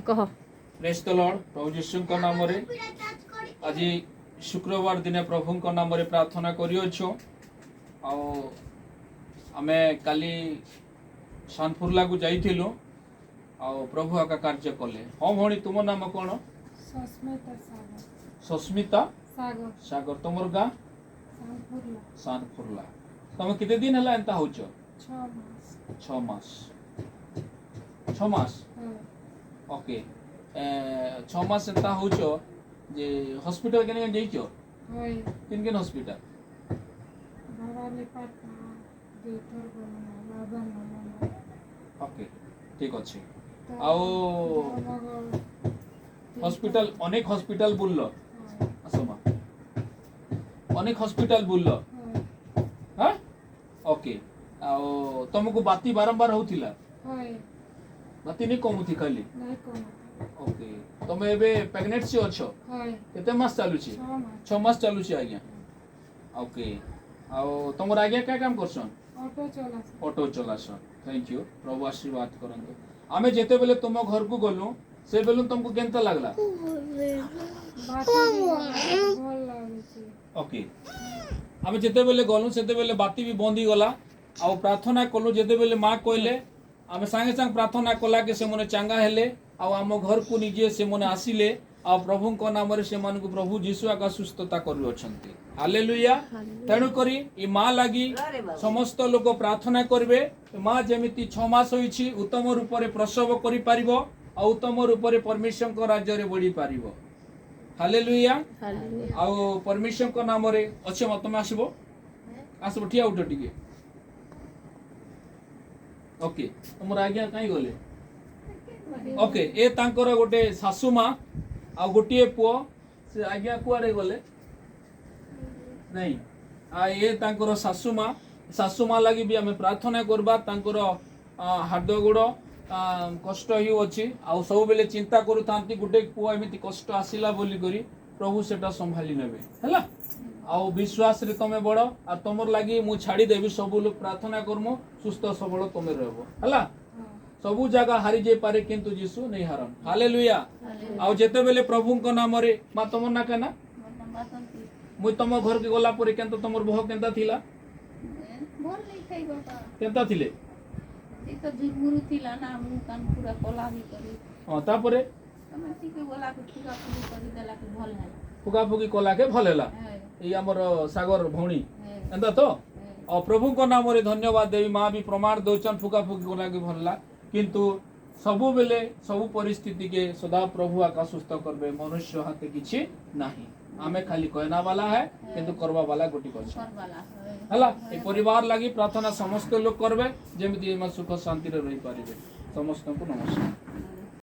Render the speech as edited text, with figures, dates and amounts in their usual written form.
କହ। ପ୍ରେଜ୍ ଦ ଲର୍ଡ। ପ୍ରଭୁ ଯୀଶୁଙ୍କ ନାମରେ ଆଜି ଶୁକ୍ରବାର ଦିନେ ପ୍ରଭୁଙ୍କ ନାମରେ ପ୍ରାର୍ଥନା କରିଅଛୁ। ଆଉ ଆମେ କାଲି ସାନଫୁର୍ଲାକୁ ଯାଇଥିଲୁ ଆଉ ପ୍ରଭୁ ଏକା କାର୍ଯ୍ୟ କଲେ। ହଁ ଭଉଣୀ, ତୁମ ନାମ କ'ଣ? ସସ୍ମିତା ସାଗର। ସସ୍ମିତା ସାଗର। ସାଗର। ତମର ଗାଁ? ସାନଫୁର୍ଲା। ସାନଫୁର୍ଲା। ତମେ କେତେ ଦିନ ହେଲା ଏନ୍ତା ହଉଛ? 6 ମାସ। 6 ମାସ, 6 ମାସ। ହଁ। ଓକେ, 6 ମାସ ଏନ୍ତା ହଉଛ ଯେ ହସ୍ପିଟାଲ କେନେ କେନେ ଯାଇଛ? ହଇ। କେନ୍ କେନ୍ ହସ୍ପିଟାଲ? ଭବାନୀପାଟଣା ଦୁଇଥର ଗଲୁ, ଲାବଣ୍ୟ। ଓକେ, ଠିକ ଅଛି। ଆଉ ଧର୍ମଗଡ଼। ହସ୍ପିଟାଲ, ଅନେକ ହସ୍ପିଟାଲ ବୁଲଲ? ହଁ। ଆସ ମା, ଅନେକ ହସ୍ପିଟାଲ ବୁଲଲ? ହଁ। ହଁ, ଓକେ। ଆଉ ତମକୁ ବାନ୍ତି ବାରମ୍ବାର ହଉଥିଲା? ହଇ। ବାନ୍ତି ନାଇଁ କମୁଥି ଖାଲି? ନାଇଁ କମ। ଓକେ, ତମେ ଏବେ ପ୍ରେଗନେନ୍ସି ଅଛ? ହଇ। କେତେ ମାସ ଚାଲୁଛି? 6 ମାସ। 6 ମାସ ଚାଲୁଛି ଆଜ୍ଞା। ଓକେ, ଆଉ ତମର ଆଜ୍ଞା କାଁ କାମ କରୁଛନ୍? ଅଟୋ ଚଲାସ। ଅଟୋ ଚଲାସନ୍। Thank you, ପ୍ରଭୁ ଆଶୀର୍ବାଦ କରନ୍ତୁ। ଆମେ ଯେତେବେଲେ ତୁମ ଘରକୁ ଗଲୁ, ସେ ବେଲୁ ତମକୁ କେନ୍ତା ଲାଗଲା? ବାନ୍ତି ଭଲ ଲାଗୁଛି। ଓକେ, ଆମେ ଯେତେବେଲେ ଗଲୁ, ସେତେବେଲେ ବାନ୍ତି ବି ବନ୍ଦ ହେଇଗଲା। ଆଉ ପ୍ରାର୍ଥନା କଲୁ, ଯେତେବେଲେ ମା କହିଲେ, ଆମେ ସାଙ୍ଗେ ସାଙ୍ଗେ ପ୍ରାର୍ଥନା କଲା କି ସେମାନେ ଚାଙ୍ଗା ହେଲେ। ଆଉ ଆମ ଘରକୁ ନିଜେ ସେମାନେ ଆସିଲେ ଆଉ ପ୍ରଭୁଙ୍କ ନାମରେ ସେମାନଙ୍କୁ ପ୍ରଭୁ ଯୀଶୁ ଏକା ସୁସ୍ଥତା କରୁଅଛନ୍ତି। ହାଲେଲୁୟା। ତେଣୁକରି ଏ ମା ଲାଗି ସମସ୍ତ ଲୋକ ପ୍ରାର୍ଥନା କରିବେ। ମା ଯେମିତି 6 ମାସ ହୋଇଛି, ଉତ୍ତମ ରୂପରେ ପ୍ରସବ କରିପାରିବ ଆଉ ଉତ୍ତମ ରୂପରେ ପରମେଶ୍ୱରଙ୍କ ରାଜ୍ୟରେ ବଢ଼ିପାରିବ। ହାଲେଲୁୟା। ଆଉ ପରମେଶ୍ୱରଙ୍କ ନାମରେ ଅଛି ମା, ତମେ ଆସିବ, ଆସିବ, ଠିଆ ଉଠ ଟିକେ। ଓକେ, ତମର ଆଜ୍ଞା କାହିଁ ଗଲେ? ଓକେ, ଏ ତାଙ୍କର ଗୋଟେ ଶାଶୁ ମା ଆଉ ଗୋଟିଏ ପୁଅ। ସେ ଆଜ୍ଞା କୁଆଡ଼େ ଗଲେ? ନାଇଁ। ଆଉ ଏ ତାଙ୍କର ଶାଶୁ ମା। ଶାଶୁ ମା ଲାଗି ବି ଆମେ ପ୍ରାର୍ଥନା କରିବା। ତାଙ୍କର ହାତ ଗୋଡ଼ କଷ୍ଟ ହେଉଅଛି ଆଉ ସବୁବେଳେ ଚିନ୍ତା କରୁଥାନ୍ତି, ଗୋଟେ ପୁଅ ଏମିତି କଷ୍ଟ ଆସିଲା ବୋଲିକରି। ପ୍ରଭୁ ସେଟା ସମ୍ଭାଳି ନେବେ, ହେଲା। ଆଉ ବିଶ୍ୱାସରେ ତମେ ବଡ଼ ଆଉ ତମର ଲାଗି ମୁଁ ଛାଡ଼ିଦେବି। ସବୁ ଲୋକ ପ୍ରାର୍ଥନା କରମୁ, ସୁସ୍ଥ ସବଳ ତମେ ରହିବ, ହେଲା। ସବୁ ଜାଗା ହାରି ଯାଇପାରେ, କିନ୍ତୁ ଯୀଶୁ ନେଇ ହାରନ୍। ହାଲେଲୁୟା। ଆଉ ଯେତେବେଳେ ପ୍ରଭୁଙ୍କ ନାମରେ, ମା, ତମର ନା କାନା? ମୁଇଁ ତମ ଘରକେ ଗଲା ପରେ କେନ୍ତା ତମର ବହ କେନ୍ତା ଥିଲା? ଭଲ ନାଇଁ ଥାଇ ବାପା। କେନ୍ତା ଥିଲେ? ଏ ତ ଝୁରମୁରୁ ଥିଲା ନା, ମୁଁହ କାନ ପୁରା କଲା ବି କରି। ହଁ, ତାପରେ? ତମେ ଟିକେ ଗଲାକୁ ଫୁକା ଫୁକି କରିଦେଲା କି ଭଲ ହେଲା। ଫୁକା ଫୁକି କଲାକେ ଭଲ ହେଲା? ହେ। ଏଇ ଆମର ସାଗର ଭଉଣୀ। ହେ। ଏନ୍ତା ତ? ହେ। ଆଉ ପ୍ରଭୁଙ୍କ ନାମରେ ଧନ୍ୟବାଦ ଦେବି। ମା ବି ପ୍ରମାଣ ଦଉଛନ୍, ଫୁକା ଫୁକି କଲାକେ ଭଲ ହେଲା। କିନ୍ତୁ ସବୁବେଲେ ସବୁ ପରିସ୍ଥିତିକେ ସଦା ପ୍ରଭୁ ଆକା ସୁସ୍ଥ କରବେ। ମନୁଷ୍ୟ ହାତେ କିଛି ନାହିଁ। ଆମେ ଖାଲି କହିନା ବାଲା ହେ, କିନ୍ତୁ କରବା ବାଲା ଗୋଟି ଅଛନ୍। କରବାଲା ହେ। ହେଲା, ଏ ପରିବାର ଲାଗି ପ୍ରାର୍ଥନା ସମସ୍ତ ଲୋକ କରବେ, ଯେମିତି ଏମାନେ ସୁଖ ଶାନ୍ତିରେ ରହିପାରିବେ। ସମସ୍ତଙ୍କୁ ନମସ୍କାର।